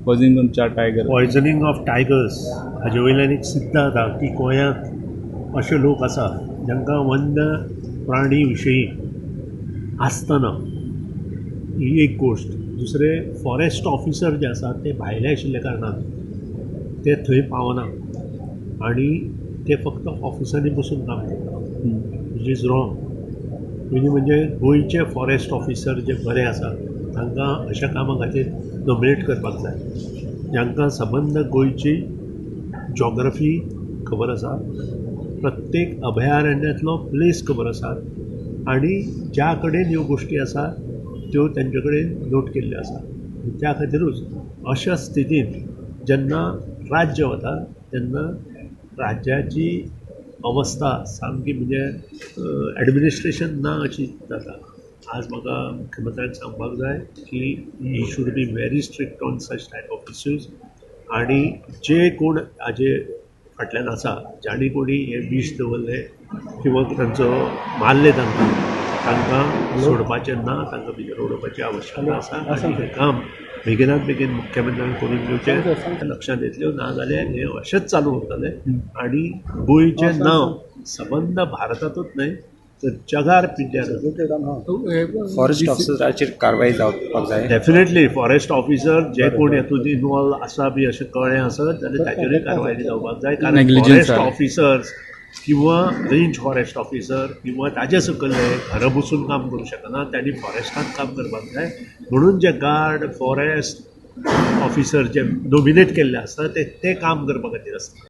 Poisoning करून चार tiger. Poisoning of tigers हाजे वयल्यान एक सिद्ध जाता की गोंयांत अशे लोक आसा जांकां वन्य प्राणी विशयी आसतना ही एक गोश्ट. दुसरें, फॉरेस्ट ऑफिसर जे आसात ते भायले आशिल्ल्या कारणान ते थंय पावना आनी ते फक्त ऑफिसांनी बसून काम करता, which is wrong. पयलीं म्हणजे गोंयचे फॉरेस्ट ऑफिसर जे बरे आसात तांकां अशा कामा खातीर नॉमिनेट करपाक जाय, जांकां सबंद गोंयची जॉग्रफी खबर आसा, प्रत्येक अभयारण्यांतलो प्लेस खबर आसा आनी ज्या कडेन ह्यो गोश्टी आसा त्यो तांचे कडेन नोट केल्ल्यो आसा. त्या खातीरूच अशा स्थितींत जेन्ना राज्य वता तेन्ना राज्याची अवस्था सामकी म्हणजे एडमिनिस्ट्रेशन ना अशी जाता. आज म्हाका मुख्यमंत्र्याक सांगपाक जाय की he should be very strict on such type of issues आनी जे कोण हाजे फाटल्यान आसा, जाणी कोणी हे विश दवरलें किंवा तांचो मारले, तांकां तांकां सोडपाचें ना, तांकां भितर उडोवपाची आवश्यकता आसा आनी हें काम बेगिनात बेगीन मुख्यमंत्र्यान करून घेवचें. लक्षांत येतल्यो ना जाल्यार हें अशेंच चालू उरतलें आनी गोंयचें नांव सबंद भारतांतूच न्हय तर जगार पिड्ड्यार जातलें. फॉरेस्ट ऑफिसराचेर कारवाय जावपाक जाय. डेफिनेटली, फॉरेस्ट ऑफिसर जे कोण हेतून इनवॉल्व आसा बी अशें कळ्ळें आसत जाल्यार ताचेरूय कारवाय जावपाक जाय, कारण Negligence forest जालें. ऑफिसर्स किंवा रेंज फॉरेस्ट ऑफिसर किंवा ताजे सकयले घरा बसून काम करूं शकना. तांणी फॉरेस्टांत काम करपाक जाय. म्हणून जे गार्ड, फॉरेस्ट ऑफिसर जे नॉमिनेट केल्ले आसता, ते ते काम करपा खातीर आसता.